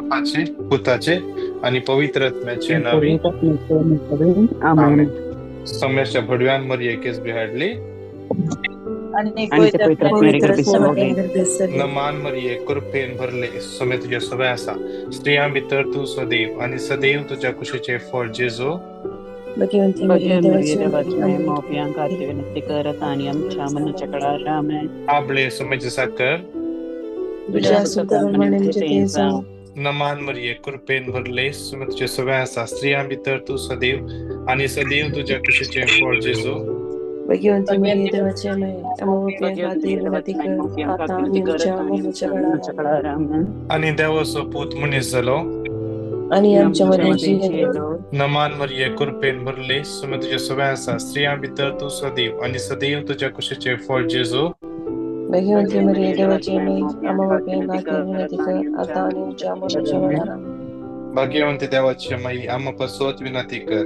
बापाचे, पुताचे आणि पवित्र आत्म्याचे नावे. आमेन. सम्याच्या भडव्यान मरिये केस बिहाडली. आणि आणि ते पवित्र आत्म्याने गर्भे समवले. नमान मरिये, कृपेन भरले, सोमे तुझ्या सवय असा. स्त्रियां भितर तूं सदैव आणि सदैव तुझ्या कुशीचे फळ जेजू. भगवंती भगवान मरिये मरिये देवाची देवाची माई, माई, मोपयां खातीर विनंती कर आता आणि आमच्या मरणाच्या कळार. आमेन. आपले सोमेचे साकर. तुझ्या सुताप्रमाणे आमचे ते जावो. नमान मरिये, कृपेन भरले, सोमे तुझ्या सवय असा. स्त्रियां भितर तूं सदैव आणि सदैव तुझ्या कुशीचे फळ जेजू. भगवंती मरिये देवाची माई, आम्हा पाप्यां भगवान खातीर मरिये विनंती देवाची माई, कर मोपयां आता खातीर आणि विनंती कर आमच्या आता आणि मरणाच्या आमच्या वेळार. मरणाच्या कळार. आमेन. आणि देवाचो पूत मनीस जालो. आणि आणि आमच्या आमच्या मध्ये मध्ये जियेलो. जियेलो. नमान मरिये, कृपेन भरले, सोमे तुझ्या सवय असा. स्त्रियां भितर तूं सदैव आणि सदैव तुझ्या कुशीचे फळ जेजू. भगवंती भगवान मरिये मरिये देवाची देवाची माई, माई, मोपयां आम्हा खातीर पाप्यां विनंती खातीर कर विनंती आता कर आणि आता आमच्या आणि आमच्या मरणाच्या मरणाच्या वेळार. वेळार. आमेन. भाग्यवंती देवाची माई, आम्हा पासत विनंती कर.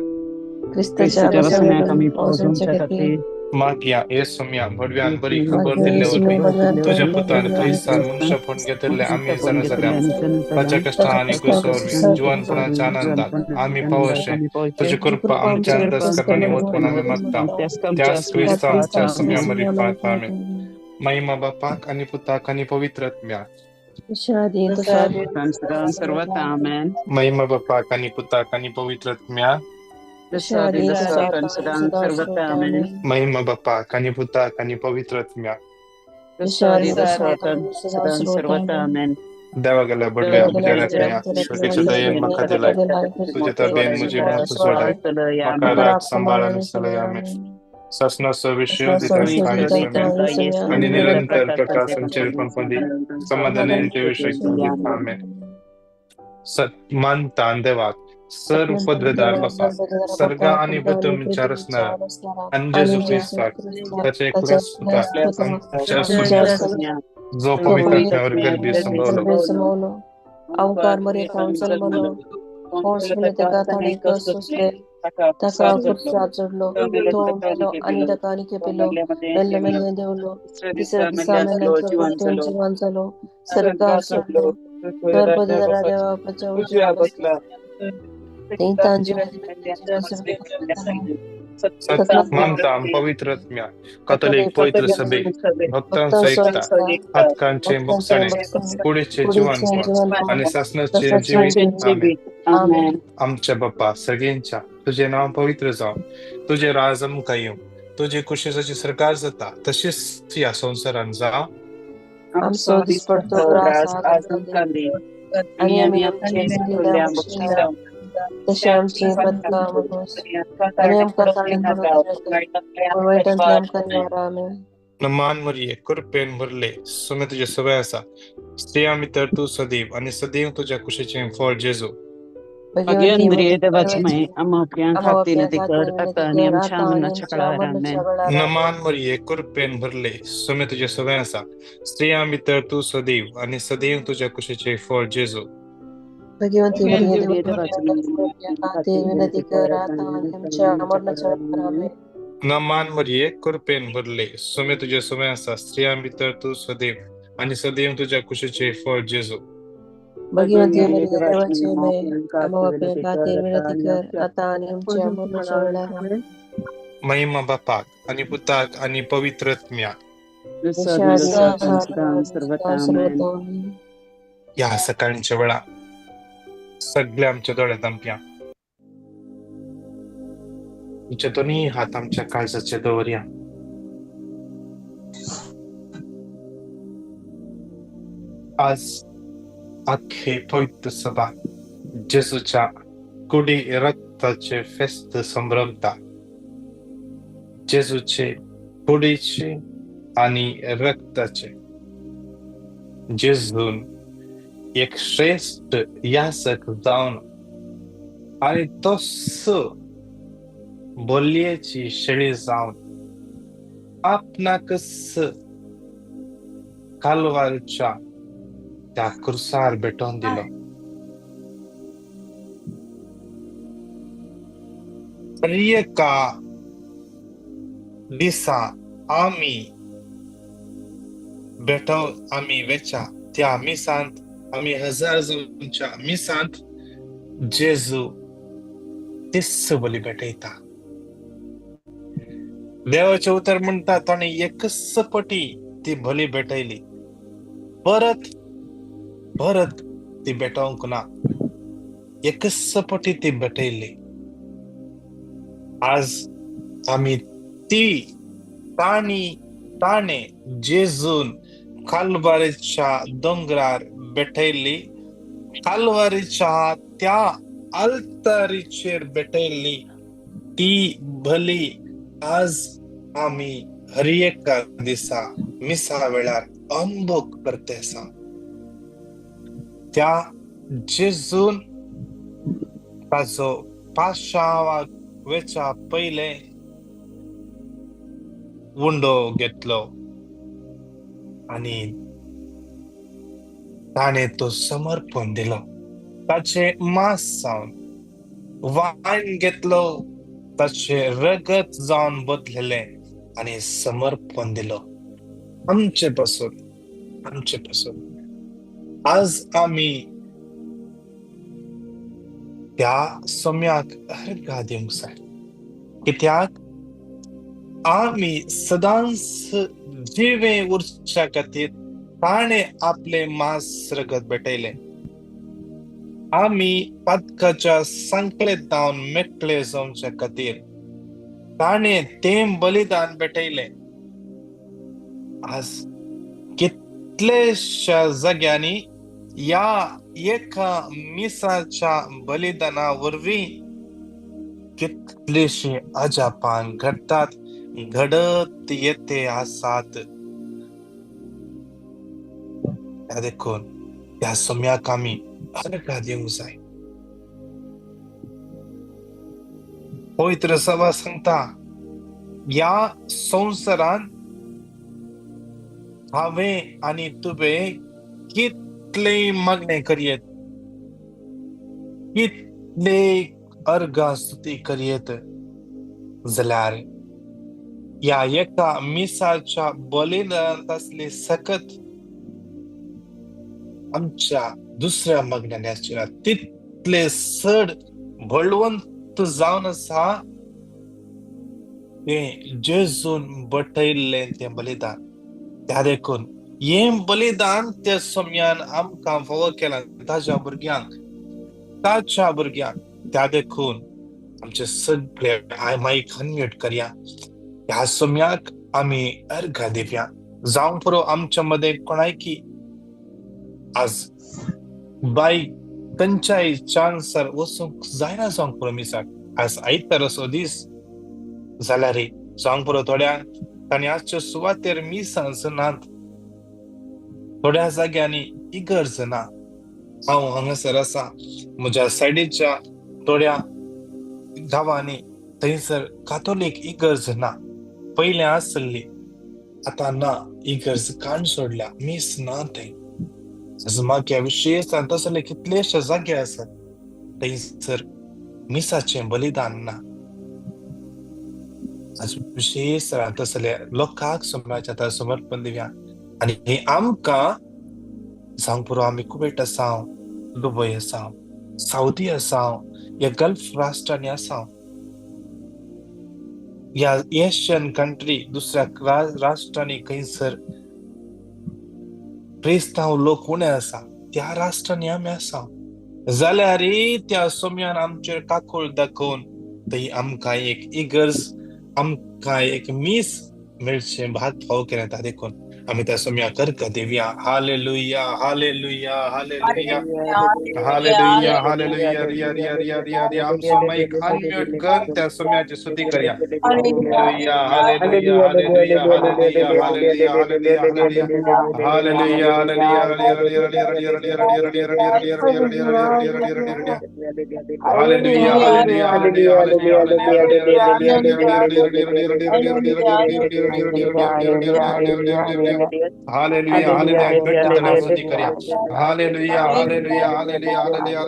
क्रिस्ताच्या क्रिस्ताच्या बसण्याक बसण्याक आमी आमी पावसूंच्या पावसूंच्या खातीर. खातीर. मागया हे सोम्या भडव्यान बरी खबर मागया दिल्ले येसू वरवीं भगवान तुझ्या बरी पुतान खबर क्रिस्तान दिल्ले मनुष्यपण घेतिल्ले आमी मनुष्यपण जाणा घेतिल्ले जाल्या. आमी जाणा ताच्या जाल्या. कश्टां ताच्या आनी कश्टां क्रुसा वरवीं क्रुसार जिवनपणाच्या आनंदाक आमी पावोशे आमी तुजी पावचे. तुजी कृपा कृपा आमच्या आमच्या तुजी कृपा अंतस्करणांनी आमच्या ओतून आमी अंतस्करणांनी मागता. त्याच त्याच आमच्या क्रिस्ता त्या आमच्या क्रिस्ता सोम्या आमच्या सोम्या मरिफात. आमेन. मरिफात. महिमा बापाक आणि पुताक आणि पवित्र आत्म्याक. जशा आदी तसा सदा सर्वथा. आमेन. महिमा बापाक आणि पुताक आणि पवित्र आत्म्याक. जशा जसं आधी आदी तसं तसा आता आता आणि आणि सदा सदा सर्वथा. सर्वथा. आमेन. आमेन. महिमा बापाक आणि पुताक आणि पवित्र आत्म्याक. जसं जशा आधी आदी तसं तसा आता आता आणि आणि सदा सदा सर्वथा. सर्वथा. आमेन. आमेन. देवा गेल्या बडव्या देवा उजेडात गेल्या मेया उजेडात स्वर्गीच्या मेया दयेन म्हाका दिलाय. तुझ्या तबेन म्हजी मौत सोडाय. म्हाका म्हाका राख राख सांबाळ सांबाळ आनी आनी चलय. चलय. आमेन. आमेन. सासनाचो विशय सासनाचो दिता दिता येसुम्या येसुम्या आणि आणि निरंतर निरंतर प्रकाश आमचेर पंपदी समाधानान समाधानान ते ते आमेन. मानता देवाक सर्व मानता पदवेदार देवाक बापा सर्वपदधार सर्गा बापा आणि सर्ग आणि पृथ्वीच्या पृथ्वीच्या रचणारा रचणारा आणि आणि जेजू जेजू ख्रिस्ताक ख्रिस्ताक ताचे ताच्या एकूच पुताक एकल्याच पुताक आमच्या आमच्या सोम्या सोम्या जो जो पवित्र पवित्र आत्म्यावर गर्भी संभवलो. गर्भे समवलो, अवकार मरियेक जल्मलो, कंस म्हणून ताका ताणें कश्ट सोंसले, ताका खुर्सार चडलो, तो मेलो आनी ताका आनी खेपिलो, मेल्ले मेल्ले देंवलो, तिसऱ्या दिसा मेल्ल्यांतलो परतून जिवान जालो, सर्गार चडलो, सर्वपदधारा देवा बापाच्या उजव्या बसला, थंय तांचे मानता पवित्र आत्म्या कथोलिक पवित्र सभेक भक्तांचो एकता हातकांचे मोगसणे कुडीचे जिवनपण आणि सासनाचे जिवीत. आमेन. आमेन. आमच्या बाप्पा सगळ्यांच्या तुझे नाव पवित्र जावं, तुझे राज आमकां येवं, तुजी कुशीची सरकार जाता तशीच ह्या संवसारान जावं. आमचो दिसपडतो ग्रास आज आमकां दी आणि आमी आमच्या चुकिल्ल्या बक्षिसां तशें आमची पदकां मगोस आनी आमकां ताणें पडूंक दिनाका, पूण वायटांतल्यान आमकां निवारा. आमेन. नमान मरिये, कृपेन भरले, सुमे तुझे सवय आसा. स्त्रियां भितर तूं सदैव आणि सदैव तुझ्या कुशीचें फळ जेजू. भगवंती भगवान मरिये मरिये देवाची देवाची माई, आम्हा पाप्यां आम्हा खातीर पाप्यां विनंती खातीर कर विनंती आता आणि कर आमच्या आता आणि मरणाच्या आमच्या कळार. मरणाच्या आमेन. वेळार. आमेन. नमान मरिये, कृपेन भरले, सुमे तुझे सवय आसा. स्त्रियां भितर तूं सदैव आणि सदैव तुझ्या कुशीचें फळ जेजू. भगवंती भगवान मरिये मरिये देवाची देवाची माई, माई, आम्हा आम्हा पाप्यां पाप्यां खातीर खातीर विनंती विनंती कर कर आता आता आणि आणि आमच्या आमच्या मरणाच्या मरणाच्या वेळार. वेळार. आमेन. नमान मरिये, कृपेन भरले, सुमे तुझे सवय आसा. स्त्रियां भितर तूं सदैव आणि सदैव तुझ्या कुशीचें फळ जेजू. भगवान भगवंती मरिये मरिये देवाची देवाची माई, माई, आम्हा आम्हा पाप्यां पाप्यां खातीर खातीर विनंती विनंती कर कर आता आता आणि आणि आमच्या आमच्या मरणाच्या मरणाच्या वेळार. वेळार. महिमा बापाक आणि पुताक आणि पवित्र आत्म्याक. जसं जशा आधी आदी तसं आता तसा आणि आता सदा आणि सर्वथा. सदा आमेन. सर्वथा. आमेन. ह्या सकाळच्या वेळा सगळे आमच्या दोळे धांपया, आमचे दोन्ही हात आमच्या काळजाचे दवरया. आज आखे पवित्र सभा जेजूच्या कुडी रक्ताचे फेस्त संभ्रमता. जेजूचे कुडीचे आणि रक्ताचे जेजून एक श्रेष्ठ यासक जावन आणि तोच बोलयेची शेळी जावन आपणाकच कालवारच्या त्या कुर्सार भेटोवन दिलो. हर एका दिसा आमी भेटो आमी वेच्या त्या मिसांत आमी हजार जावच्या मिसांत जेजू तिस बली भेटयता. देवाचें उतर म्हणटा ताणें एकच पटी ती बली भेटयली, परत परत ती भेटोवंक ना, एकच पटी ती भेटयली. आज आमी ती ताणी ताणें जेजून कालवारीच्या दोंगरार भेटयल्ली, कालवारीच्या त्या आल्तारीचेर भेटयल्ली ती बली आज आमी हर एका दिसा मिसा वेळार अनुभव करते आसा. त्या जेजून ताचो पाशावाक वेच्या पयले उंडो घेतलो आनी ताणें तो समर्पण दिलो. ताचे मांस जावन वायन घेतलो, ताचे रगत जावन बदलेलें आनी समर्पण दिलो आमचे पासून, आमचे पासून. आज आमी त्या सम्याक अर्घा दिवंक जाय, कित्याक आमी सदांच जिवे उरच्या खातीर ताणें आपलें मांस रगत भेटयलें. आमी पातकाच्या सांकळेंत जावन मेकळे जावच्या खातीर ताणें तें बलिदान भेटयलें. आज कितलेश्या जाग्यांनी ह्या एका मिसाच्या बलिदाना वरवीं कितलीशीं अजापां घडटात, घडत येते आसात. देखून त्या सम्याक आमी अर्घा दिवंक जाय. पवित्र सभा सांगता ह्या संवसारान हांवें आनी तुवें कितलें मागणें करयेत, कितले अर्घा स्तुती करयेत जाल्यार ह्या एका मिसाच्या बलिदानांत आसली सकत आमच्या दुसऱ्या मागण्यांनी आसची ना. तितले चड बळवंत जावन आसा तें जेजून बटयल्लें तें बलिदान. त्या देखून हें बलिदान त्या सम्यान आमकां फावो केलां, ताच्या भुरग्यांक, ताच्या भुरग्यांक. त्या देखून आमचे सगळे मायक अनम्यूट करया, ह्या सम्याक आमी अर्घा दिवया. जावंक पुरो आमच्या मदें कोणायकी आज बाय खंयच्याय चान्सार वचूंक जायना जावंक पुरो मिसाक, आज आयतार असो दीस जाल्यार जावंक पुरो थोड्यांक तांणी आजच्या सुवातेर मिसां नात, थोड्या जाग्यांनी इगर्ज ना. हांव हांगासर आसा, म्हज्या सायडीच्या थोड्या गांवांनी थंयसर कातोलीक इगर्ज ना, पयलें आसली आतां ना, इगर्ज काण सोडल्या, मीस ना थंय. म्हाका विशेश तसले कितलेशे जागे आसात थंयसर मिसाचें बलिदान ना. आज विशेष तसले लोकांक समाजाच्या आतां समर्पण दिवया आनी हे आमकां जावंक पुरो. आमी कुवेट आसा, दुबय आसा, सावदी आसा, ह्या गल्फ राष्ट्रांनी आसा, ह्या एशियन कंट्री दुसऱ्या राष्ट्रांनी खंयसर क्रिस्तांव लोक उणे आसा त्या राष्ट्रांनी आमी आसा. जाल्यार त्या सोम्यान आमचेर काकूळ दाखोवन थंय आमकां एक इगर्ज, आमकां एक मीस मेळचें भाग फावो केलें. ता देखून आमी त्या सोम्याक अर्घा दिवया. Hallelujah, hallelujah, hallelujah, hallelujah, hallelujah. Riya Riya Riya Riya Riya. आमचो मायक अनम्यूट कर, त्या सोम्याची स्तुती करया. Hallelujah, hallelujah, hallelujah, hallelujah, hallelujah, hallelujah, hallelujah, hallelujah, hallelujah, hallelujah, hallelujah, hallelujah, hallelujah. Hallelujah hallelujah घट्ट तणावती करूया. Hallelujah hallelujah hallelujah hallelujah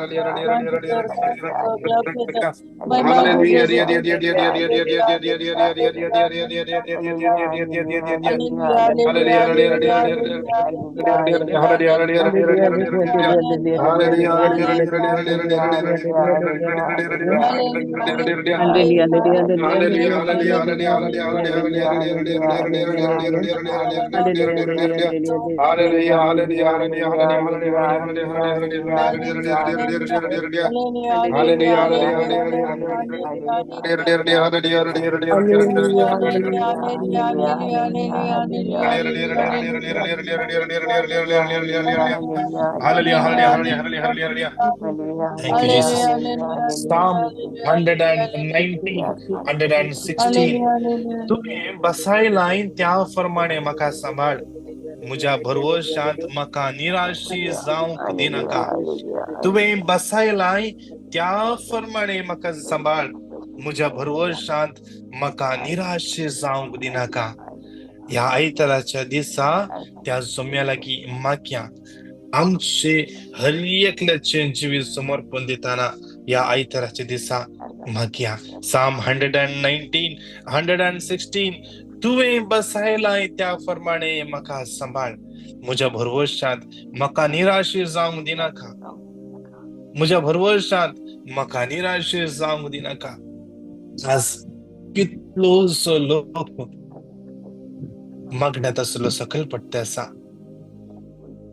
Thank you, Jesus. Psalm 119, 116. तुवें बसायलाय त्या प्रमाणे म्हाका सांबाळ, म्हज्या भरवशांत म्हाका निराशी जावंक दिनाका. तुवें बसायलाय त्या प्रमाणे म्हाका सांबाळ, म्हज्या भरवशांत म्हाका निराशी जावंक दिनाका. ह्या आयताराच्या दिसा त्या जोम्या लागीं मागया, आमचे हर एकल्याचें जिवीत समर्पण दितना ह्या आयताराच्या दिसा मागया. Psalm 119, 116. तुवें बसायलाय त्या प्रमाणे म्हाका सांबाळ, म्हज्या भरवशांत म्हाका निराशी जावंक दिनाका. म्हज्या भरवशांत म्हाका निराशी जावंक दिनाका. आज कितलोसो लोक मागण्यात आसलो सकयल पडटा आसा.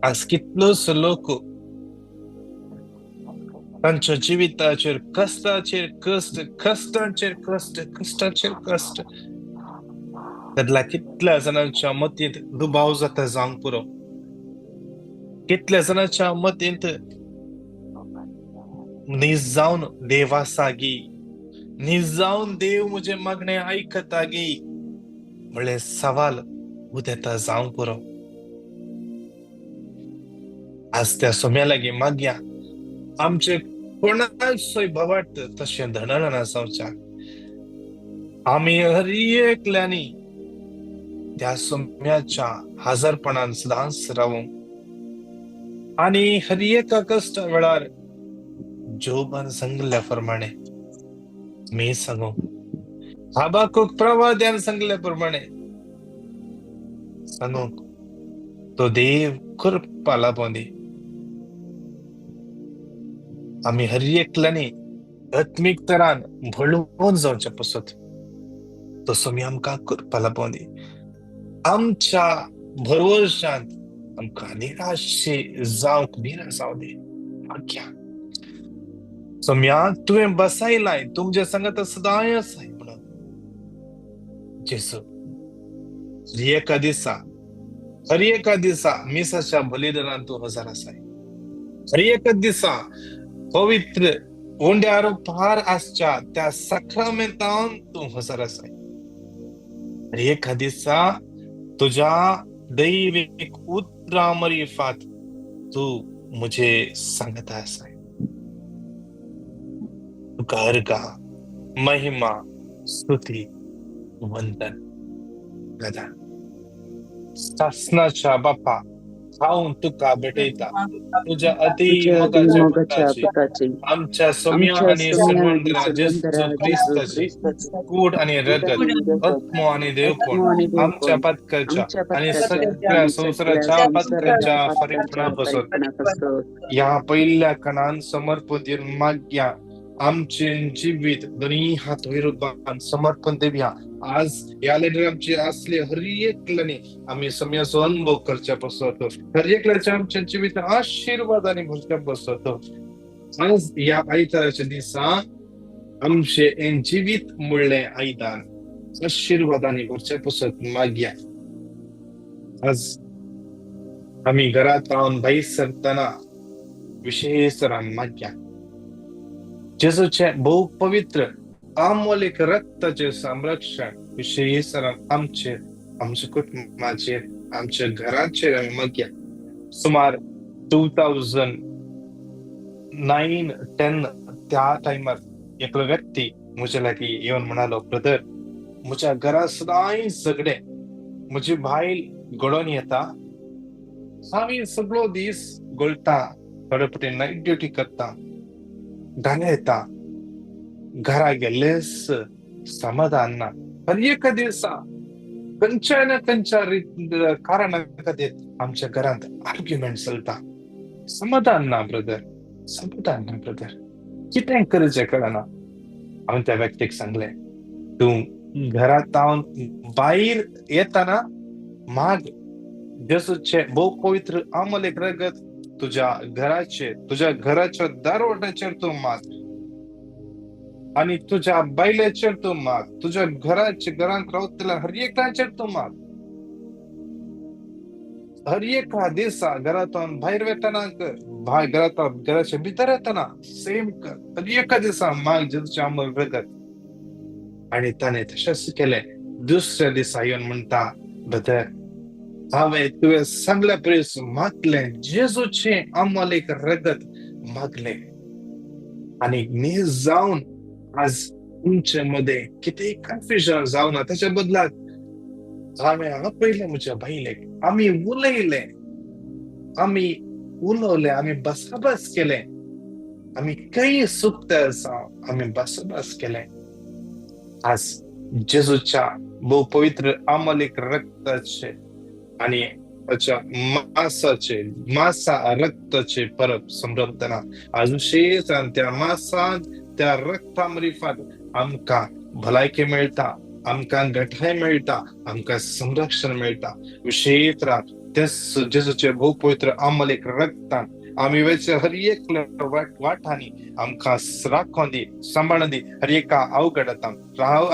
आज कितलोसो लोक तांच्या जिविताचेर कश्टाचेर कश्ट, कश्टांचेर कश्ट, कश्टाचेर कश्ट. तेदला कितल्या जाणांच्या मतींत दुबाव जाता जावंक पुरो. कितल्या जाणांच्या मतींत नीज जावन देव आसा गी, नीज जावन देव म्हजें मागणें आयकता गी म्हळ्ळे सवाल उदेता जावंक पुरो. आज त्या सोम्या लागीं मागया, आमचे कोणाचोय भवाट तशें धनना जावच्या. आमी हर एकल्यांनी त्या सोम्याच्या हजारपणान सदांच रावूं आनी हर एका कश्टा वेळार जोबान सांगल्या प्रमाणे मी सांगू, हाबाकूक प्रवाद्यान सांगल्या प्रमाणे सांगू, तो देव कृपा लाभोंदी. आमी हर एकल्यांनी आत्मीक तरान भळवून जावचे पसत तो सोमी आमकां कृपा लाभोंदी. आमच्या भरवशांत आमकां निराशे जावंक दिना जावं दी. आज्ञा सोम्या तुवें बसायलाय, तुमचे संगत सदांय आसाय म्हणून. जेसू हर एका दिसा, हर एका दिसा मिसाच्या बलिदानान तूं हजर आसाय. हर एका दिसा पवित्र उंड्यार पार आसच्या त्या साक्रामेंतान तूं हजर आसाय. हर एका दिसा तुज्या दैवीक उतरां मरिफात तूं म्हजे सांगता आसाय. तुका अर्घा, महिमा, स्तुती, वंदन दादा. सासनाच्या बापा, हांव तुका भेटयता तुज्या अति तुझ्या मोगाच्या अतिमोगाच्या पुताची, पुताची, आमच्या सोम्या आमच्या आनी सोम्या आणि सर्वंतरा जेजू सर्वंतरा जेजू क्रिस्ताची ख्रिस्ताची कूड आणि कूड रगत, आणि रगत, आत्मो आणि देवपण आत्मो आणि आमच्या देवपण पातकाच्या आमच्या आणि पातकाच्या सगळ्या आणि सगळ्या संवसाराच्या संसाराच्या पातकाच्या पातकाच्या फरीपणा बसत फरीपणापासून ह्या पहिल्या कणान समर्पण दिवन मागया. आमचे जिवीत दोन्ही हात विरुद्धान समर्पण देवया. आज ह्या लेटर आमचे असले हर एकल्याने आम्ही समयाचो अनुभव करच्या बसतो, हर एकल्याच्या आमच्या जिवीत आशीर्वादाने भरच्या बसतो. आज ह्या आयताराच्या दिसा आमचे हें जिवीत म्हणलें आयदान आशीर्वादाने भरच्या पसत मागया. आज आमी घरात रावन भायर सरतना विशेष तरान मागया, जेजूचे भोव पवित्र आमोलीक रक्ताचे संरक्षण विशेष तरान आमचे, आमच्या कुटुंबाचेर, आमच्या घराचेर आमी मागया. सुमार 2009 10 त्या टायमार एकलो व्यक्ती म्हज्या लागीं येवन म्हणालो, ब्रदर, म्हज्या घरा सदांय झगडे, म्हजी बायल घडोवन येता. आमी सगळो दीस घोळटा, थोडे फावटी नायट ड्युटी करता, घरा येता, घरा गेल्लेच समाधान ना. हर एका दिसा खंयच्या ना खंयच्या कारणा खातीर आमच्या घरांत आर्ग्युमेंट चलता. समाधान ना ब्रदर, समाधान ना ब्रदर, कितें करचें कळना. हांवें त्या व्यक्तीक सांगलें, तूं घरांत भायर येतना माग जेजूचे भोव पवित्र आमलेक रगत तुज्या घराचेर, तुज्या घराच्या दारवटाचेर तूं माग, आनी तुज्या बायलेचेर तूं माग, तुज्या घराचे घरांत रावतल्या हर एकल्याचेर तूं माग. हर एका दिसा घरांतून भायर वेतना, घरांत घराच्या भितर येतना सेम कर, हर एका दिसा माग जेजूचे आमल रगत. आनी ताणें तशेंच केलें. दुसऱ्या दिसा येवन म्हणटा, ब्रदर हांवें तुवें सांगल्या प्रेस मागलें, जेजूचें आमलेक रगत मागलें, आनी न्हीज जावन आज तुमचे मदें कितेंय कन्फ्युजन जावना. ताच्या बदलाक हांवें आपयलें म्हज्या बायलेक, आमी उलयले, आमी उलवले, आमी बसाबस केलें, आमी खंय चुकता आसा आमी बसाबस केलें. आज जेजूच्या भोव पवित्र आमलेक रक्ताचे आनी ताच्या मासाचे, मासा रक्ताचे परब समरपतना आज विशेष त्या मासान, त्या रक्ता मार्फत आमकां भलायकी मेळटा, आमकां गठाय मेळटा, आमकां संरक्षण मेळटा. विशेष तेच जेजूचे भोव पवित्र आमलेक रक्तान आमी वेचे हर एक वाटांनी आमकां राखोन दी, सांबाळून दी, हर एका अवघडता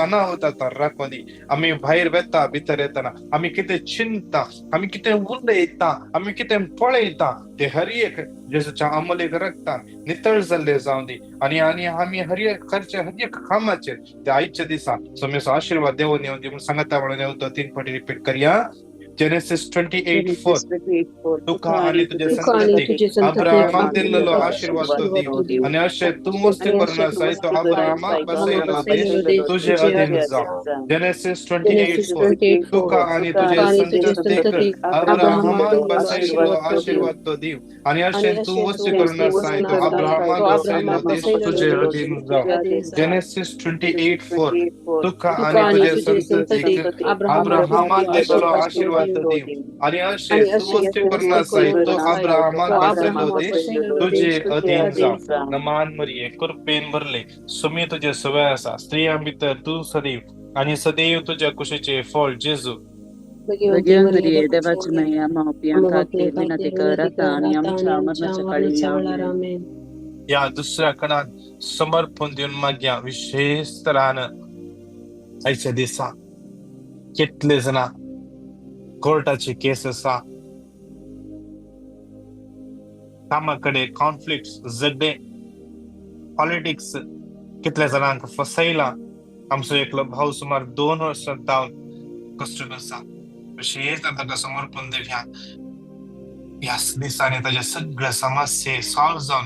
अनाहुतांत राखोन दी. आमी भायर वेता भितर येतना आमी कितें चिंता, आमी कितें उलयता, आमी कितें पळयता ते हर एक जेजूच्या अमलेक रक्तान नितळ जाल्ले जावं दी. आनी आनी आमी हर एक खर्चे हर एक कामाचेर त्या आयच्या दिसा सोम्याचो आशिर्वाद देवून येवन दी म्हूण सांगता म्हणून येवन 3 फावटी रिपीट करया. Genesis 28:4, तुका आनी तुजे संततीक अब्राहमाक दिल्लो आशीर्वाद तो दिव, आनी अशें तूं मस्ती करून आसाय तो अब्राहमाक बसयलो देश तुजे अधीन जावं. Genesis 28:4, तुका आनी तुजे संततीक अब्राहमाक बसयलो आशीर्वाद तो दिव, आनी अशें तूं मस्ती करून आसाय तो अब्राहमाक बसयलो देश तुजे अधीन जावं. Genesis 28:4, तुका आनी तुजे संततीक अब्राहमाक दिल्लो आशीर्वाद आनी अशें तूं मस्ती करून आसाय तो अब्राहमाक बसयलो देश तुजे अधीन जावं. नमान मरिये, कृपेन भरले, सुमी तुजे सवय आसा, स्त्रियां भितर तूं सदैव आनी सदैव तुज्या कुशीचें फळ जेजू. ह्या दुसऱ्या कणान समर्पण दिवन मागया. विशेष तरान आयच्या दिसा कितले जाणां कोर्टाची केस आसा, कामा कडेन कॉन्फ्लिक्ट, झगडे, पॉलिटिक्स कितल्या जाणांक फसयला. आमचो एकलो भाव सुमार 2 वर्सां जावन कस्टड आसा. विशेष ताका समर्पण दिवया. ह्या दिसांनी ताजे सगळे समस्ये सॉल्व जावन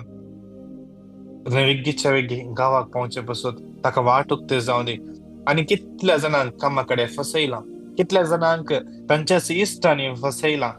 वेगीच्या वेगी गांवाक पावचे पसत ताका वाट उक्ते जावं दी. आनी कितल्या जाणांक कामा कडेन फसयला, कितल्या जाणांक तांच्याच इश्टांनी फसयला,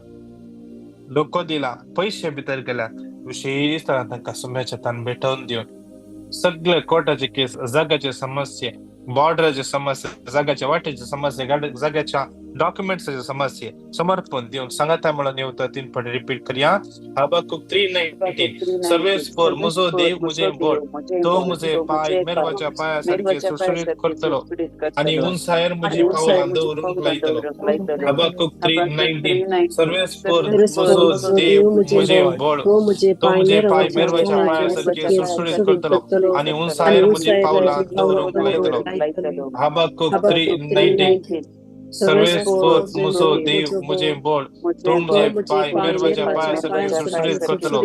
धोको दिला, पयशे भितर गेल्या. विशेष तांकां सुम्याच्या तान भेटोवन दिवन सगळे कोर्टाचे केस, जाग्याचे समस्ये, बॉर्डराचे समस्ये, जाग्याच्या वाटेचे समस्ये, जाग्याच्या डॉक्युमेंट्साचे समस्ये समर्पण दिवन सांगता म्हणून येवता 3 फावटी रिपीट करया. हबकुक 3:19, सर्वेस्पर म्हजो देव म्हजें बोट, तो म्हजे पांय मेरवाच्या पांया सारके सुळसुळीत करतलो आनी उंचायेर म्हजी पावलां दवरूंक लायतलो. हबकुक 3:19, सर्वेस्पर म्हजो देव म्हजें बोट, तो म्हजे पांय मेरवाच्या पांया सारके सुळसुळीत करतलो आनी उंचायेर म्हजी पावलां दवरूंक लायतलो. हबकुक 3:19, सर्वेस्पर म्हजो देव म्हजें बोट, तो म्हजे पांय मेरवाच्या पांया सारके सुळसुळीत करतलो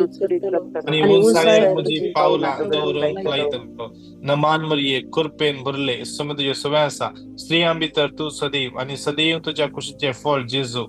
आनी उंचायेर म्हजी पावलां दवरूंक लायतलो. नमान मरिये, कृपेन भरले, सुमी तुजे सवय आसा, स्त्रियां भितर तूं सदैव आनी सदैव तुज्या कुशीचें फळ जेजू.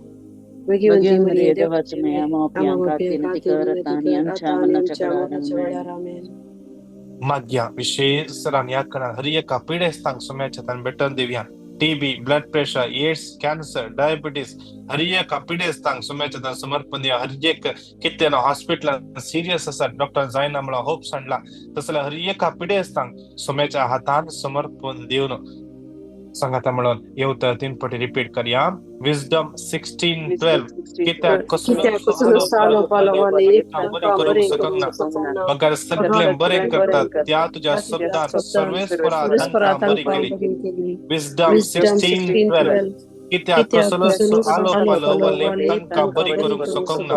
मागया विशेष ह्या कणान हर एका पिडेस्तांक सुम्याच्या तान भेटोवन दिवया. TB, blood pressure, AIDS, cancer, diabetes हर एक पिडेस्तांक सोम्याच्या हातान समर्पण दिया. हर एक कितले हॉस्पिटलान सिरियस आसा, डॉक्टर जायना म्हणून होप सांडला, तसल्या हर एका पिडेस्तांक सोम्याच्या हातान समर्पण दिवन सांगाता म्हणून हे उतर 3 पटी रिपीट करया. विजडम 16:12 कित्याक कसलो सालो पालो बरें करूंक शकना मगर सगळे बरें करतात त्या तुझ्या शब्दान सर्वेस्परा तांकां बरी केली. विजडम 16:12 कित्याक कसलो आलो पालो वा तांकां बरी करूंक शकना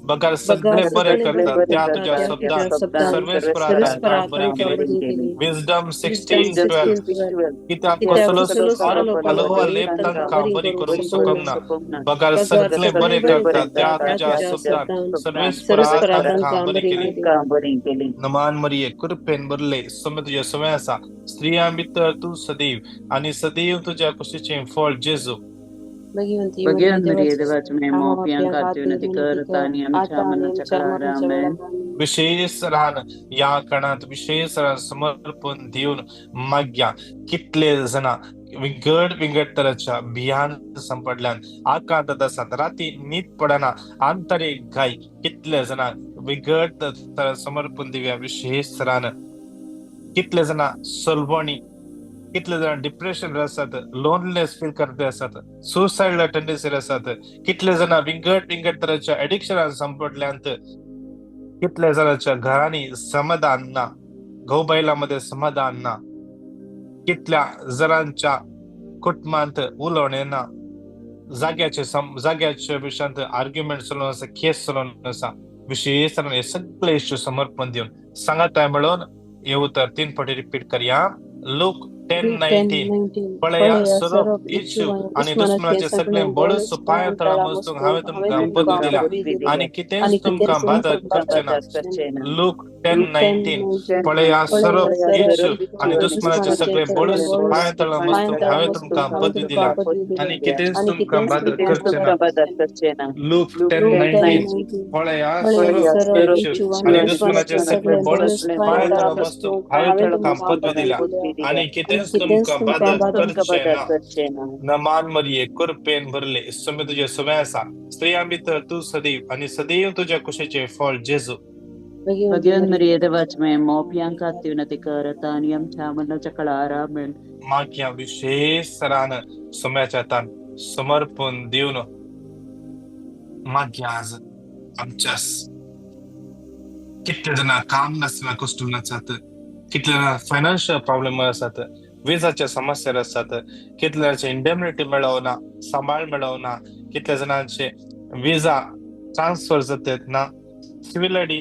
बगर सगळे बरे करतात त्या तुझ्या शब्दान सर्वेस्परा तांकां बरी केली. विजडम 16:12 कित्याक कसलो आलो पालो वा तांकां बरी करूंक शकना बगर सगळे बरे करतात त्या तुझ्या शब्दान सर्वेस्परा तांकां बरी केली. नमान मरिये, कृपेन भरले, समय तुझ्या समय आसा, स्त्रियां भितर तूं सदैव आनी सदैव तुझ्या कुशीचें फळ जेजू. विशेष रान या कणांत विशेष रान समर्पण दिवन माग्या. कितले जाणां विंगड विंगड तराच्या भियान सांपडल्यान आकांतात आसात, राती न्हीद पडना, आंतरीक घाय कितले जाणां विंगड तरा समर्पण दिवया विशेष रान. कितले जाणां सलवणी, कितले जाण डिप्रेशन आसात, लोनलीनेस फील करते आसात, सुसायडल टेंडन्सी आसात, कितले जाणां विंगड विंगड तराच्या एडिक्शनान सांपडल्यांत, कितल्या जाणांच्या घरांनी समाधान ना, घोव बायलां मदें समाधान ना, कितल्या जाणांच्या कुटुंबांत उलोवणें ना, जाग्याचे जाग्याच्या विशयांत आर्ग्युमेंट चलोवन आसा, केस चलोवन आसा. विशेष हे सगळे इश्यू समर्पण दिवन सांगाताय म्हणून हे उतर 3 पटी रिपीट करया. लूक 10:19 पळया सोरोप, इच्छू आनी दुस्मनाचे सगळे बळस पांया तळा मस्तूंक हांवें तुमकां पदवी दिल्या आनी कितेंच तुमकां बादक करचें ना. लूक 10:19 पळया सोरोप, इच्छू आनी दुस्मनाचे सगळे बळस पांया तळा मस्तूंक हांवें तुमकां पदवी दिल्या आनी कितेंच तुमकां बादक करचें ना. लूक 10:19 पळया सोरोप, इच्छू आनी दुस्मनाचे सगळे बळस पांया तळा मस्तूंक हांवें तुमकां पदवी दिल्या आनी कितेंच तुमकां बादक करचें ना. नमान मरिये, कृपेन भरले, समय तुझे समय आसा, स्त्रियां भितर तूं सदैव आनी सदैव तुझ्या कुशीचें फळ जेजू. माग्या विशेष सरान सोम्याच्या हातान समर्पण दिवन माग्या आज आमच्या कितले जाणां काम नासतना कश्टून आसात, कितले जाणां फायनान्शियल प्रॉब्लेम आसात, विजाच्या समस्या आसात, कितले जाणांचे इंडेमनिटी मेळना, सांबाळ मेळना, कितल्या जाणांचे विजा ट्रान्सफर जातात ना, सिव्हिल आयडी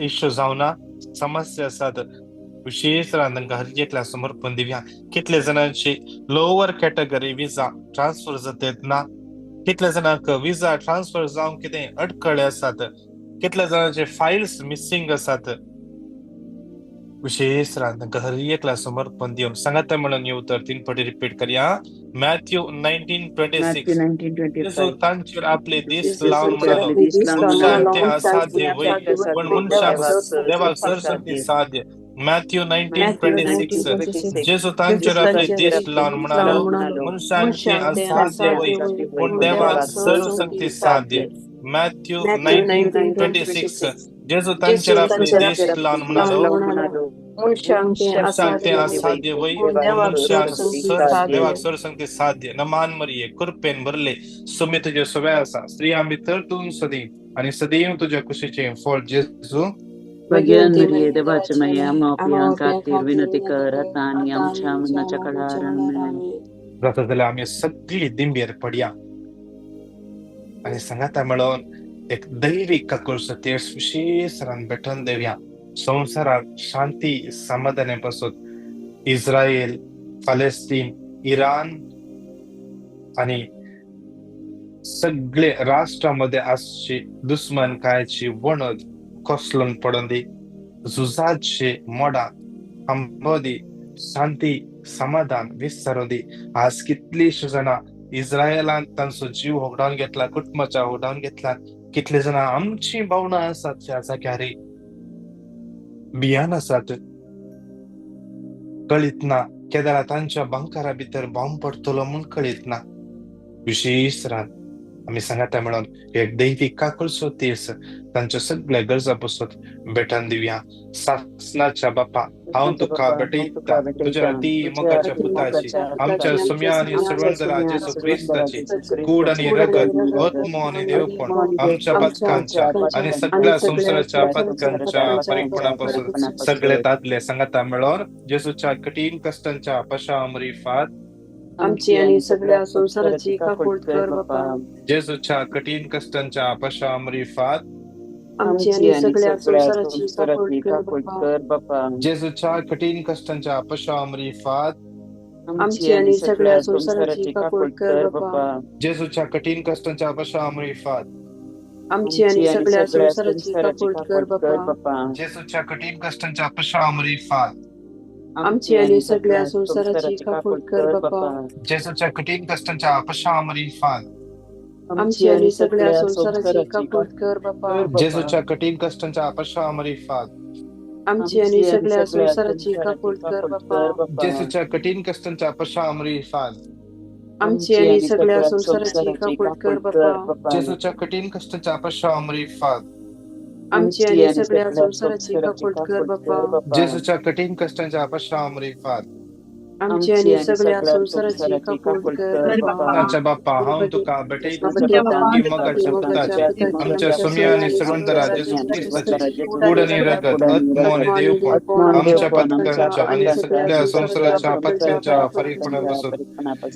इश्यू जावना, समस्या आसात. विशेष तांकां हर एकल्या समर्पण दिवया. कितले जाणांची लोअर कॅटेगरी विजा ट्रान्सफर जातात ना, कितल्या जाणांक विजा ट्रान्सफर जावंक कितें अडखळे आसात, कितल्या जाणांचे फायल्स मिसिंग आसात. विशेष तांकां हर एकल्या समर्पण दिवन सांगाता म्हणून हे उतर 3 पटी रिपीट करया. मॅथ्यू 19:26 तांचेर आपले दीस लावन म्हणालो, मनशांक तें असाध्य वय पण मनशाक देवाक सरसंती साध्य. मॅथ्यू 19:26 जेजू तांचेर आपले दीस लावन म्हणालो, मनशांक तें असाध्य वय पण देवाक सरसंती साध्य. मॅथ्यू 19:26 जेजू तांचेर आपले दीस लावन म्हणालो, मनशांक तें असाध्य वय मनशाक देवाक सरसंती साध्य. नमान मरिये, कृपेन भरले, सुमी तुजे सवे आसा, स्त्रियां भितर तूं सदैव आनी सदैव तुज्या कुशीचें फळ जेजू. जाता जाल्यार आमी सगळी दिंबेर पडया आनी सांगाता मेळोवन एक दैवी काकुळसो तेर्स विशेष भेटोवन देवया. संवसारात शांती समाधाने पासून इस्रायल, फालेस्तीन, इराण आनी सगळे राष्ट्रामध्ये आसची दुस्मनकायेची वणत कोसळून पडून दी, झुजाचे मोडा थांबो दी, शांती समाधान विस्तारून दी. आज कितलीशी जाणां इस्रायलान तांचो जीव होगडावन घेतला, कुटुंबाच्या होगडावन घेतला. कितले जाणां आमची भावनां आसात त्या जाग्यार भियान आसात, कळीत ना केदळा तांच्या बांकारा भितर बॉम्ब पडटलो म्हूण कळीत ना. विशेश रान आमी सांगाता म्हणून एक दैवीक काकुळसो दीस तांच्या सगळ्या गरजा पासत भेटन दिवया. सासनाच्या बापा, हांव तुका भेटयता तुज्या अती मोगाच्या पुताची, आमच्या सुम्या आनी सर्वंतरा जेजू क्रिस्ताची कूड आनी रगत, आत्मो आनी देवपण आमच्या पथकांच्या आनी सगळ्या संवसाराच्या पथकांच्या परिपूर्ण पासून सगळे दादले सांगाता मेळोन जेजूच्या कठीण कश्टांच्या पशामरिफात आमची आणि सगळ्या संसाराची काकूट कर बापा. जेजूच्या कठीण कश्टांच्या पशामरिफात आमची आणि सगळ्या संसाराची काकूट कर बापा. जेजूच्या कठीण कश्टांच्या पशामरिफात आमची आणि सगळ्या संसाराची काकूट कर बापा. जेजूच्या कठीण कश्टांच्या पशामरिफात आमची आणि सगळ्या संसाराची काकूट कर बापा. जेजूच्या कठीण कश्टांच्या पशामरिफात आमची आणि सगळ्या संसाराची काकूट कर बापा. जेजूच्या कठीण कश्टांच्या पशामरिफात आमची आणि सगळ्या संसाराची काकूट कर बापा. जेजूच्या कठीण कश्टांच्या पशामरिफात आमची आणि सगळ्या संसाराची काकूट कर बापा. जेजूच्या कठीण कश्टांच्या पशामरिफात आमची आणि सगळ्या संसाराची काकूट कर बापा. जेजूच्या कठीण कश्टांच्या पशामरिफात आमची आणि सगळ्या संसाराची काकूट कर बापा. जेजूच्या कठीण कश्टांच्या पशामरिफात आमची आणि सगळ्या संसाराची काकूट कर बापा. बाप्पा, हांव तुका भेटयता मोगाच्या पुताची, आमच्या सुम्या आनी सर्वंतरा जेजू क्रिस्ताची कूड आनी रगत, आत्मो आनी देवपण आमच्या पथकांच्या आनी सगळ्या संवसाराच्या पथकांच्या फरीकपणा पासून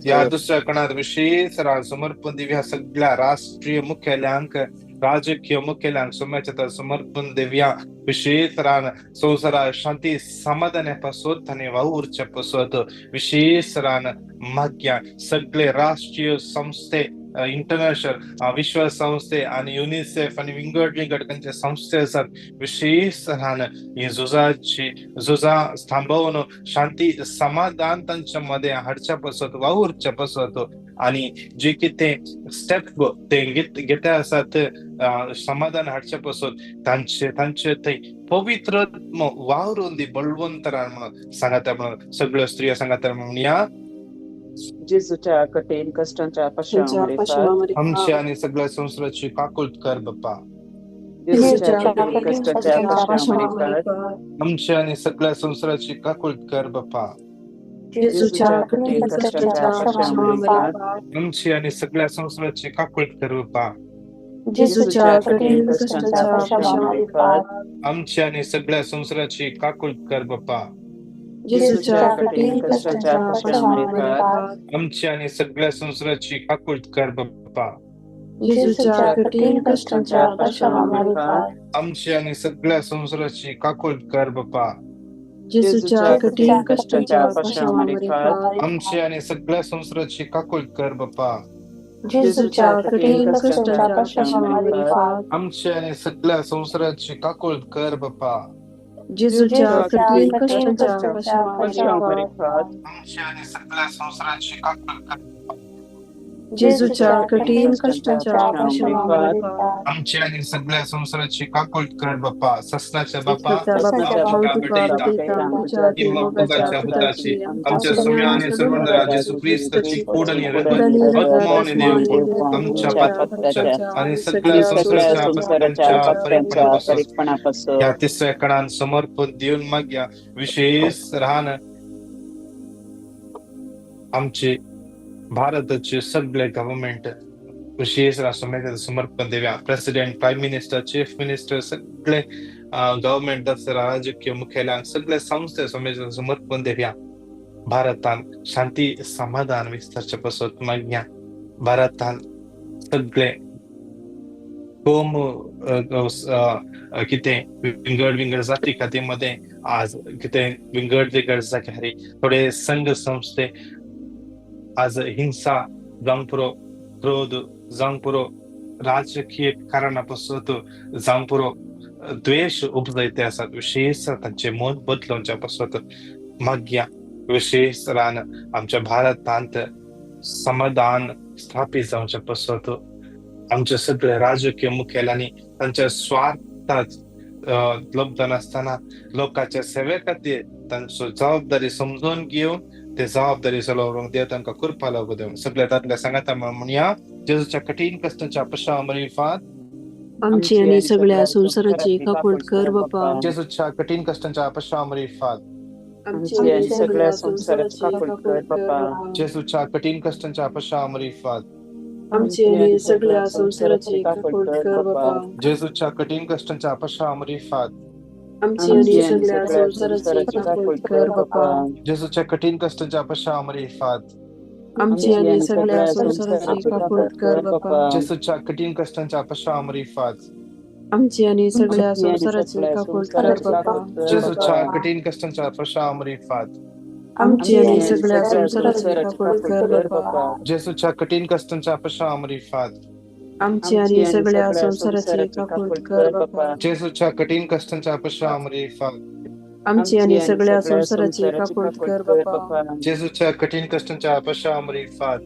ह्या दुसऱ्या कणात विशेष समर्पण दिवया. सगळ्या राष्ट्रीय मुखेल्यांक, राजकीय मुखेल्यांक सोम्याच्या समर्पण दिवया. विशेष रान संवसारा शांती समाधाना पासत आनी वावुरच्या पासत विशेष रान मागया. सगळे राष्ट्रीय संस्थे, इंटरनॅशनल विश्व संस्थे आनी युनिसेफ आनी विंगड विंगड खंयचे संस्थे आसात, विशेष रान ही झुजाची झुजां थांबोवन शांती समाधान तांच्या मदें हाडच्या पासत वावुरच्या पासत आनी जे कितें स्टेप ते घेते आसात समाधान हाडचे पासत तांचे तांचे थंय पवित्र वावरून दी बळवंतरान म्हणून सांगाता म्हणून सगळ्यो स्त्रियो सांगाता म्हणून या जेजूच्या कठीण कश्टांच्या पशामरिफात आमची आनी सगळ्या संवसाराची काकूट कर बापा. जेजूच्या कठीण कश्टांच्या पशामरिफात आमची आनी सगळ्या संवसाराची काकूट कर बापा. जेजूच्या कठीण कश्टांच्या पशामरिफात आमची आनी सगळ्या संवसाराची काकूट कर बापा. जेजूच्या कठीण कश्टांच्या पशामरिफात आमची आनी सगळ्या संवसाराची काकूट कर बापा. जेजूच्या कठीण कश्टांच्या पशामरिफात आमची आनी सगळ्या संवसाराची काकूट कर बापा. जेजूच्या कठीण कश्टांच्या पशामरिफात आमची आनी सगळ्या संवसाराची काकूट कर बापा. जेजूच्या कठीण कश्टांच्या पशामरिफात आमची आनी सगळ्या संवसाराची काकूट कर बापा. जेजूच्या कठीण कश्टांच्या पशामरिफात आमची आनी सगळ्या संवसाराची काकूट कर बापा. जेजूच्या कठीण कश्टांच्या पशामरिफात आमची आनी सगळ्या संवसाराची काकूट कर. जेजूच्या कठीण कश्टांच्या पशामरिफात आमची आनी सगळ्या संवसाराची काकूट कर बापा. ससनाच्या बापा, मोगाच्या पुताची, आमच्या सुम्या आनी सर्वंतरा जेजू क्रिस्ताची कूड आनी रगत, आत्मो आनी देवपण आमच्या पथकांच्या आनी सगळ्या संवसाराच्या पथकांच्या फरीकपणा पासून ह्या तिसऱ्या कणान समर्पण दिवन मागया. विशेष रान आमचे भारताचे सगळे गव्हर्मेंट विशेष समर्पण दिवया. President, prime minister, chief minister, सगळे गव्हर्मेंट, राजकीय मुखेल्यांक, सगळे संस्थे समर्पण दिवया. भारतान शांती समाधान विस्तारचे पासत मागया. भारतान सगळे कोम कितें विंगड विंगड जाती खाती मध्ये आज कितें विंगड विंगड जाग्यार थोडे संघ संस्थे आज हिंसा जावंक पुरो, क्रोध जावंक पुरो, राजकीय कारणा पासत जावंक पुरो, द्वेश उपजयते आसात. विशेष तांचे मन बदलोवच्या पासत मागया. विशेष रान आमच्या भारतांत समाधान स्थापित जावच्या पासत आमचे सगळे राजकीय मुखेल्यांनी तांच्या स्वार्थात लब्ध नासतना लोकांच्या सेवे खातीर तांचो जबाबदारी समजून घेवन ते जबाबदारी चलोवंक देव तांकां कृपा लागू देव. सगळ्या तातल्या सांगाता म्हणया जेजूच्या कठीण कश्टांच्या पश्चामारिफात आमची आणि सगळ्या संसाराची काकूट कर बापा. जेजूच्या कठीण कश्टांच्या पश्चामारिफात आमची आणि सगळ्या संसाराची काकूट कर बापा. जेजूच्या कठीण कश्टांच्या पश्चामारिफात आमची आणि सगळ्या संसाराची काकूट कर बापा. जेजूच्या कठीण कश्टांच्या पश्चामारिफात आमची आणि सगळ्या संसाराची काकूट कर बापा. जेजूच्या कठीण कश्टांच्या पश्चामारिफात आमची आणि सगळ्या संसाराची काकूट कर बापा. जेजूच्या कठीण कश्टांच्या पश्चामारिफात आमची आणि सगळ्या संसाराची काकूट कर बापा. जेजूच्या कठीण कश्टांच्या पश्चामारिफात आमची आणि सगळ्या संसाराची काकूट कर बापा. जेजूच्या कठीण कश्टांच्या पश्चामारिफात आमची आणि सगळ्या संसाराची काकूट कर बापा. जेजूच्या कठीण कश्टांच्या पश्चामारिफात आमची आणि सगळ्या संसाराची काकूट कर बापा. जेजूच्या कठीण कश्टांच्या पश्चामारिफात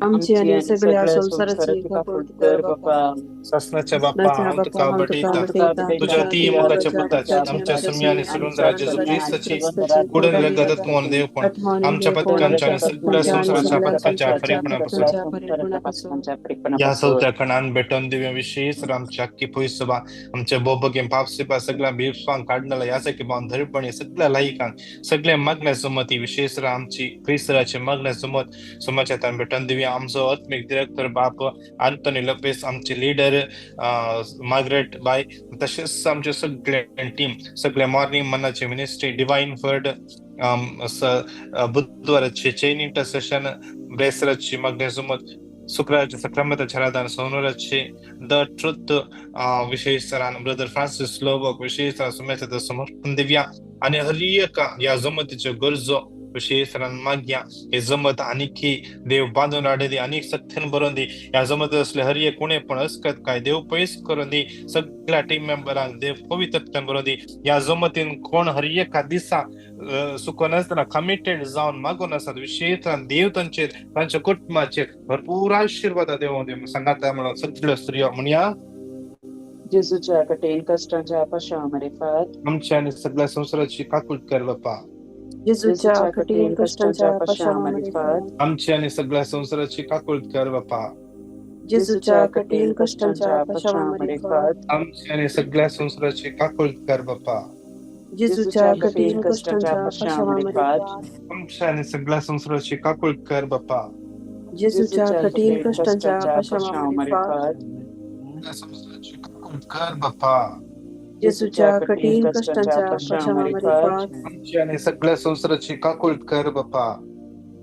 आमची आणि सगळ्या संसाराची काकूट कर बापा. सासनाच्या बापा हांव तुका भेटयता तुझ्या ती मोगाच्या पुताची आमच्या सुम्या आणि सुरुंदरा जेजू क्रिस्ताची कुडून रगत आत्मो देवपण आमच्या पथकांच्या आणि सगळ्या संसाराच्या पथकांच्या फरीपणापासून ह्या चवथ्या खणान भेटून दिव्या विशेष आमच्या अख्खी पयसुबा आमच्या बोबगे पापसिपा सगळ्या बिपसांक काडणाला ह्या सारखे भावन धरपणी सगळ्या लायकांक सगळ्या मागण्या सुमती विशेष आमची क्रिस्तराची मागण्या सुमत सुमाच्या तान भेटून दिव्या. आमचो आत्मीक डिरेक्टर बाप आंतोनी लोपेस, आमचे लिडर मार्गरेट बाय, तशेंच आमचे सगळे टीम, सगळे मॉर्निंग मनाचे मिनिस्ट्री, डिवाइन वर्ड, बुधवाराचे चेन इंटरसेशन, ब्रेसराची मागण्या सुमत, शुक्राराचे सक्रामताचे आराधन, सोनूराचे the truth विशेष ब्रदर फ्रांसिस लोबोक विशेष सुमेचा समर्पण दिव्या आणि हर एका ह्या जमतीच्यो गरजो विशेष मागया. हे जमत आणखी देव बांदून हाडूं दी, आनीक शक्तीन भरून दी. ह्या जमत असले हर एक कोणे पण अस्कत काय देव पयस करून दी. सगळ्या टीम मेंबरांक देव पवित्रतान भरून दी. ह्या जमतीन कोण हर एका दिसा सुकोन आसतना कमिटेड जावन मागून आसात विशेष देव तांचेर तांच्या कुटुंबाचेर भरपूर आशिर्वाद देव देव सांगाता म्हणून सगळ्यो स्त्रियो म्हणया जेजूच्या कठीण कश्टांच्या पश्चामारिफात आमच्या आनी सगळ्या संसाराची काकूट कर बापा. जेजूच्या कठीण कश्टांच्या पश्चामारिफात आमच्या आनी सगळ्या संसाराची काकूट कर बापा. जेजूच्या कठीण कश्टांच्या पश्चामारिफात आमच्या आनी सगळ्या संसाराची काकूट कर बापा. जेजूच्या कठीण कश्टांच्या पश्चामारिफात आमच्या आनी सगळ्या संसाराची काकूट कर बापा. जेजूच्या कठीण कश्टांच्या पश्चामारिफात संसाराची काकूट कर बापा. जेजूच्या कठीण कश्टांच्या पश्चामारिफात आमच्या आनी सगळ्या संसाराची काकूट कर बापा.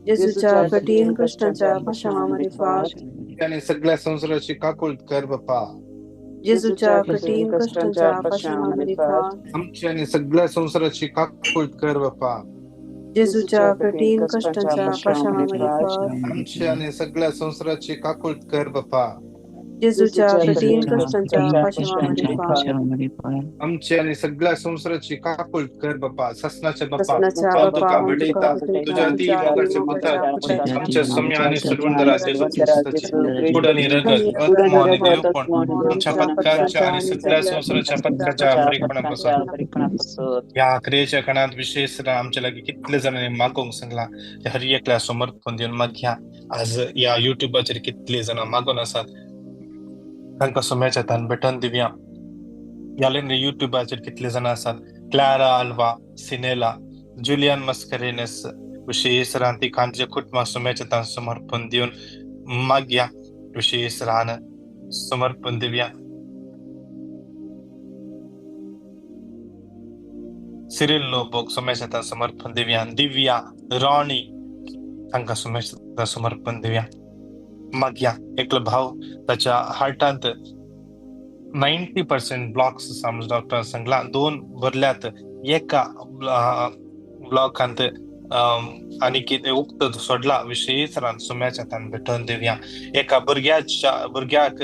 जेजूच्या कठीण कश्टांच्या पश्चामारिफात आनी सगळ्या संसाराची काकूट कर बापा. जेजूच्या कठीण कश्टांच्या पश्चामारिफात आमच्या आनी सगळ्या संसाराची काकूट कर बापा. जेजूच्या कठीण कश्टांच्या पश्चामारिफात आमच्या आनी सगळ्या संसाराची काकूट कर बापा. जेजूच्या कठीण कश्टांच्या पश्चामारिफात आमच्या आनी सगळ्या संसाराची काकूट कर बापा. सासनाच्या बापा सासनाच्या हांव बापा तुका भेटयता तुझ्या ती मोगाच्या पुताची आमच्या सुम्या आनी सुरवंदरा जेजू क्रिस्ताची कुड आनी रगत आत्मो आनी देवपण आमच्या पथकांच्या आनी सगळ्या संसाराच्या पथकाच्या फरीपणापासून ह्या क्रियेच्या खणांत विशेष आमच्या लागीं कितले जाणांनी मागोवंक सांगला ते हर एकल्या समर्पण दिवन मागया. आज ह्या युट्यूबाचेर कितले जाणां मागून आसात तांकां सुम्याच्या तान भेटून दिवया. ह्या युट्यूबाचेर कितले जाणां आसात क्लारा आल्वा, सिनेला, जुलियन मस्करेनस विशेष रान ती कांचे कुटुंबा सुम्याच्या तान समर्पण दिवन मागया. विशेष रान समर्पण दिवया. सिरिल लोबोक सुम्याच्या तान समर्पण दिवया. दिव्या रॉनी तांकां सुम्याच्या तान समर्पण दिवया. मागया. एकलो भाव ताच्या हार्टांत 90% ब्लॉक्स समज डॉक्टरान सांगला, 2 भरल्यात, एका ब्लॉकांत आनी कितें उक्त सोडला. विशेष रान सुम्याच्या तान भेटोवन दिवया. एका भुरग्याक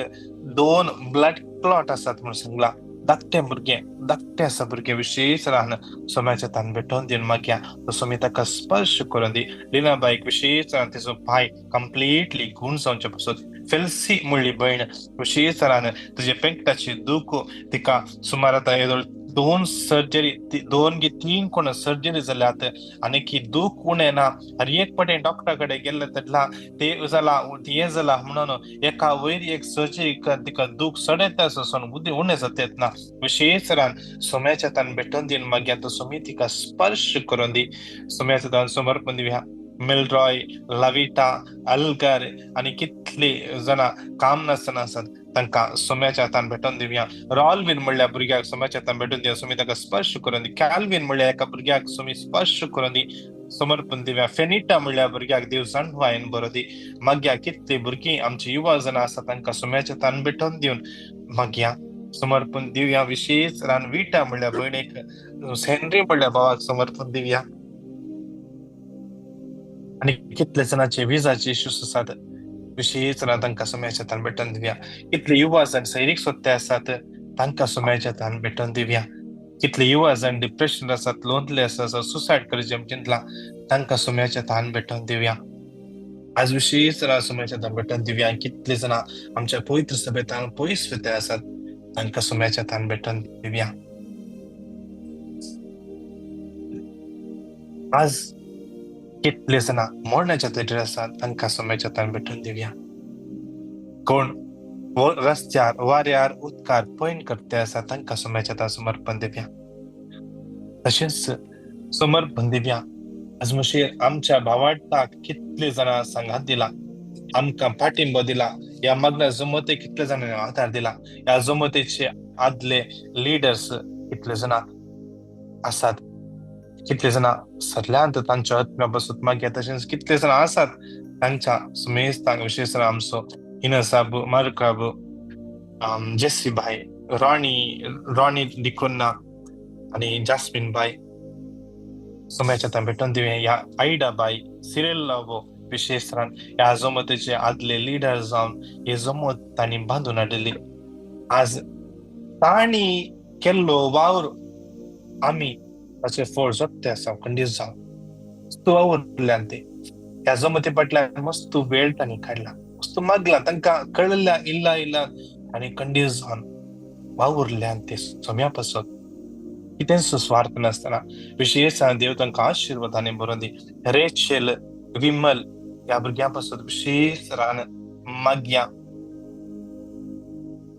2 ब्लड क्लॉट आसात म्हणून सांगला. धाकटें भुरगें, धाकटें आसा भुरगें, विशेष रान सोम्याच्या तान भेटोवन दिवन मागया. तो सोमी ताका स्पर्श करून दी. लिनाबाईक विशेष रान तिचो पांय कंप्लिटली गूण जावचे पासून फेल्सी म्हणली भयण विशेष तरान तुजे पेंकटाची दूख तिका सुमार आतां येदोळ 2 सर्जरी 2 गे 3 कोण सर्जरी जाल्यात आनी की दूख उणें ना. हर एक पटे डॉक्टरा कडेन गेल्ले तेन्ना ते जाला हें जाला म्हणून एका वयर एक सर्जरी तिका दूख सडयता आसून बुद्धी उणें जाता ना. विशेष तरान सोम्याच्या तान भेटून दी मागीर आतां सोमी तिका स्पर्श करून दी. सोम्याच्या तान समर्पण दिवया. मिलरॉय, लविटा, अल्गर आनी कितली जाणां काम नासतना आसात तांकां सोम्याच्या हातान भेटोवन दिवया. रॉलवीन म्हणल्या भुरग्याक सोम्याच्या हातान भेटून दिवया. सोमी ताका स्पर्श करून दी. कॅल्वीन म्हणल्या एका भुरग्याक सोमी स्पर्श करून दी. समर्पण दिवया. फेनिटा म्हणल्या भुरग्याक देव जाणवायन बरो दी. मागीर कितली भुरगीं आमची युवा जाणां आसा तांकां सोम्याच्या हातान भेटोवन दिवन मागीर समर्पण दिवया. विशेष रान विटा म्हणल्या भयणीक, हेनरी म्हणल्या भावाक समर्पण दिवया. आनी कितले जाणांचे विजाचे इश्यूज आसात विशेष तांकां सोम्याच्या हातान भेटोवन दिवया. कितले युवा जाण सैरीक सोदते आसात तांकां सोम्याच्या हातान भेटोवन दिवया. कितले युवा जाण डिप्रेशन आसात, लोनले आसात, सुसायड करचें चिंतलां तांकां सोम्याच्या हातान भेटोवन दिवया. आज विशेष सोम्याच्या हातान भेटोवन दिवया. कितले जाणां आमच्या पवित्र सभेतान पयस वते आसात तांकां सोम्याच्या हातान भेटोवन दिवया. आज कितले जाणां मरणाच्या तेजेर आसात तांकां सोम्याच्या हातान भेटोवन दिवया. कोण रस्त्यार वाऱ्यार उदकार पयण करते आसा तांकां सोम्याच्या हातान समर्पण दिवया. तशेंच समर्पण दिवया. आज मुशीर आमच्या भावार्थाक कितले जाणां सांगात दिला, आमकां पाठिंबो दिला. ह्या मागण्या जमतेक कितले जाणांनी आदार दिला. ह्या जमतेचे आदले लिडर्स कितले जाणां आसात, कितले जाणां सरल्यांत तांच्या आत्म्या बसून मागीर. तशेंच कितले जाणां आसात तांच्या सुमेस्तांक विशेष आमचो इनसाब, मार्काब, जेसी भाई, रॉनी, रॉनी डिकोन्ना आनी जास्मीन बाय सोम्याच्या हातान भेटोवन दिवया. ह्या आयडा बाय, सिरियल लावो विशेष तरान ह्या जमतेचे आदले लिडर जावन हे जमत तांणी बांदून हाडिल्ली. आज तांणी केल्लो वावर आमी ताचे फळ जोडटे आसा. खंडीत जावन मस्त वावुरल्यान ते ह्या जमते फाटल्यान मस्त वेळ तांणी काडला, मस्त मागला, तांकां कळिल्ल्या इल्ला इल्ला आनी खंडीत जावन वावुरल्यान ते सोम्या पासत कितेंच स्वार्थ नासतना. विशेष देव तांकां आशिर्वादांनी बरोवन दी. रेचेल, विमल ह्या भुरग्यां पासत विशेष रान मागया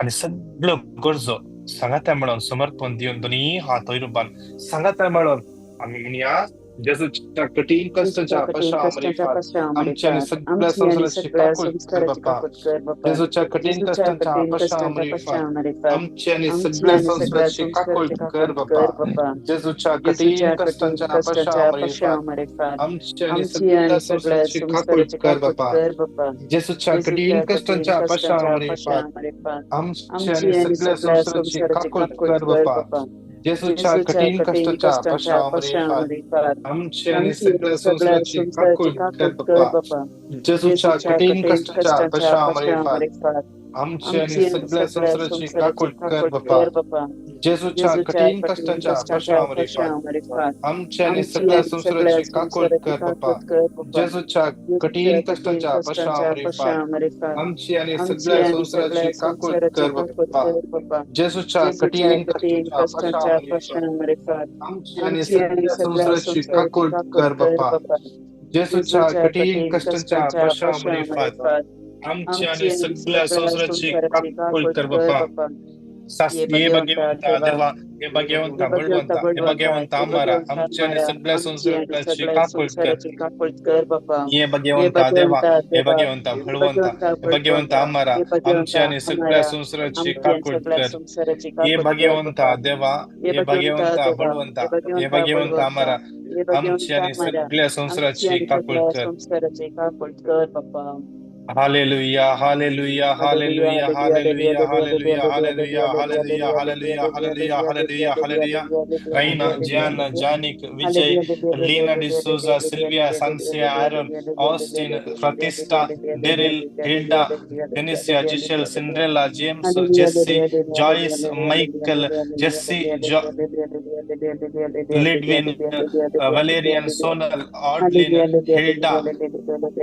आनी सगळ्यो गरजो सांगाता मेळोन समर्पण दिवन दोनी हात वयर रुपान सांगाता मेळोन आमी म्हणया. जेजूच्या कठीण कश्टांच्या आमच्या आनी सगळ्या संवसाराची काकूट कर बापा. जेजूच्या कठीण कश्टांच्या पश्चात आमच्या आनी सगळ्या संवसाराची काकूट कर बापा. जेजूच्या कठीण कश्टांच्या पश्चात आमच्या आनी सगळ्या संवसाराची काकूट कर बापा. जेजूच्या कठीण कश्टांच्या पश्चात आमच्या आनी सगळ्या संवसाराची काकूट कर बापा. जेजूच्या कठीण कश्टांच्या पश्चात आमच्या आनी सगळ्या संवसाराची काकूट कर बापा. जेजूच्या कठीण कश्टांच्या पश्चात आमच्या आनी सगळ्या संवसाराची काकूट कर बापा. जेजूच्या कठीण कश्टांच्या पश्चात आमच्या आनी सगळ्या संवसाराची काकूट कर बापा. जेजूच्या कठीण कश्टांच्या पश्चात आमची आनी सगळ्या संवसाराची काकूट कर बापा. जेजूच्या कठीण कश्टांच्या पश्चात आमची आनी सगळ्या संवसाराची काकूट कर बापा. जेजूच्या कठीण कश्टांच्या पश्चात आमची आनी सगळ्या संवसाराची काकूट कर बापा. हे भगवंता देवा, हे भगवंता बळवंता, हे भगवंता आमारा आमच्या आनी सगळ्या संवसाराची काकूट कर बापा. हे भगवंता देवा, हे भगवंता बळवंता, हे भगवंता आमारा आमच्या आनी सगळ्या संवसाराची काकूट कर. हे भगवंता देवा, हे भगवंता बळवंता, हे भगवंता आमारा आमच्या आनी सगळ्या संवसाराची काकूट कर बापा. Hallelujah, hallelujah, hallelujah, hallelujah, hallelujah, hallelujah, hallelujah, hallelujah, hallelujah, hallelujah, hallelujah. Raina, Gianna, Janik, Vijay, Lena D'Souza, Sylvia, Sansia, Aaron, Austin, Pratista, Daryl, Hilda, Denicia, Giselle, Cinderella, James, Jesse, Joyce, Michael, Jesse, Lidwin, Valerian, Sonal, Audlin, Hilda,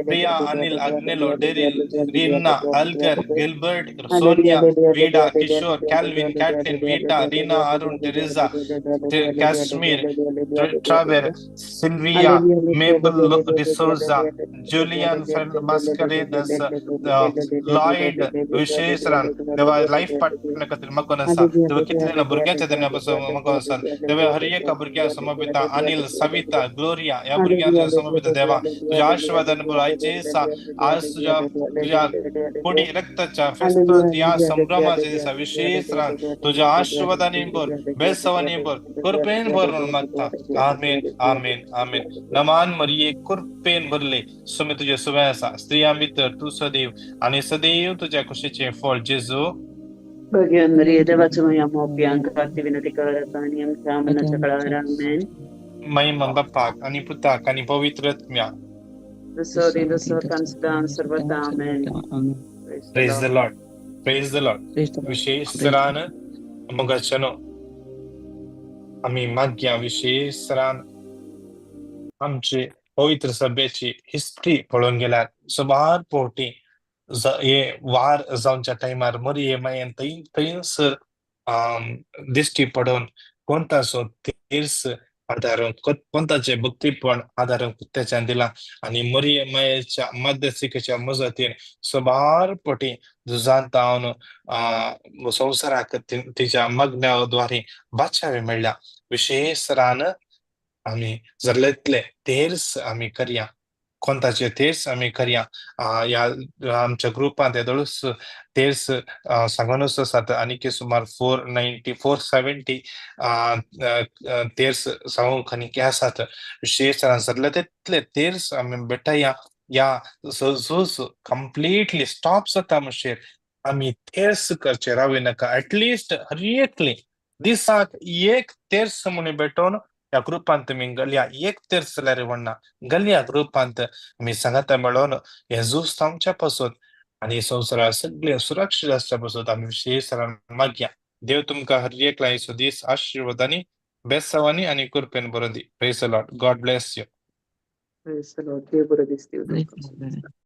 Priya, Anil, Agnello, Cheryl, Rina, Algar, Gilbert, Sonia, Vida, Kishore, Calvin, Catlin, Vita, Reena, Arun, Teresa, Kashmir, Traver, Sylvia, Mabel D'Souza, Julian Mascarenhas, Lloyd विशेष देवा life partner खातीर मागून आसा. देवा कितल्या भुरग्यांच्या देण्या पासून मागून आसा. देवा हर एका भुरग्यांक समर्पिता, अनिल, सविता, ग्लोरिया ह्या भुरग्यांक समर्पिता. देवा तुझ्या आशीर्वादान भर आयचे दिसा, आज तुझ्या तुझ्या कुडी रक्ताच्या फेस्त ह्या संभ्रमाच्या दिसा विशेष रान तुझ्या आशीर्वादांनी भर, बेसवानी भर, कृपेन भर म्हणून मागता. आमेन, आमेन, आमेन. नमान मरिये, कृपेन भरले, सुमे तुझे सुवे आसा, स्त्रियां भितर तूं सदैव आनी सदैव तुझ्या कुशीचें फळ जेजू. भगवान मरिये, देवाच्या माया, मोप्यांक खातीर विनंती कर आता आनी आमच्या मरणाच्या काळार. आमेन. महिमा बापाक आनी पुताक आनी पवित्र आत्म्याक. जसो आदी तसो आतां आनी सदां सर्वथा. आमेन. Praise the Lord, praise the Lord. विशेष तरान मोगाच्यानो आमी मागया, विशेष तरान आमचे पवित्र सभेची हिस्ट्री पळोवन गेल्यार सुमार फावटी हे वार जावच्या टायमार मरिये मायेन थंय थंयसर दिश्टी पडून कोणताचो तेर्स आदारून, कोणताचे भक्तीपण आदारून त्याच्यान दिला आनी मरिये मायेच्या मध्यस्थिकेच्या मजतीन सुमार पटी झुजांत हांव संवसाराक तिच्या मागण्या बाचावे मेळ्ळ्या. विशेष रान आमी जातले तेर्स आमी करया, कोणताचे तेर्स आमी करया. ह्या आमच्या ग्रुपांत येदोळूच तेर्स सांगूनच आसात, आनीक सुमार 490, 470 तेर्स सांगूंक आनीक आसात. विशेष जातले तितले तेर्स आमी भेटया. या झूज कंप्लिटली स्टॉप जाता म्हणसर आमी तेर्स करचे रावय नाका. एटलिस्ट हर एकली दिसाक एक तेर्स म्हणून भेटोवन ह्या ग्रुपांत तुमी गलया, एक तेर्स जाल्यार व्हडना, गलया ग्रुपांत आमी सांगाता मेळोवन हें झूज थांबच्या पासून आनी संवसारार सगळे सुरक्षीत आसच्या पासून आमी विशेष मागया. देव तुमकां हर एकला दीस आशिर्वादांनी, बेसावांनी आनी कृपेन भरून दी. Praise the Lord. God bless you. Praise the Lord. देव बरो दीस दिवं तुमकां.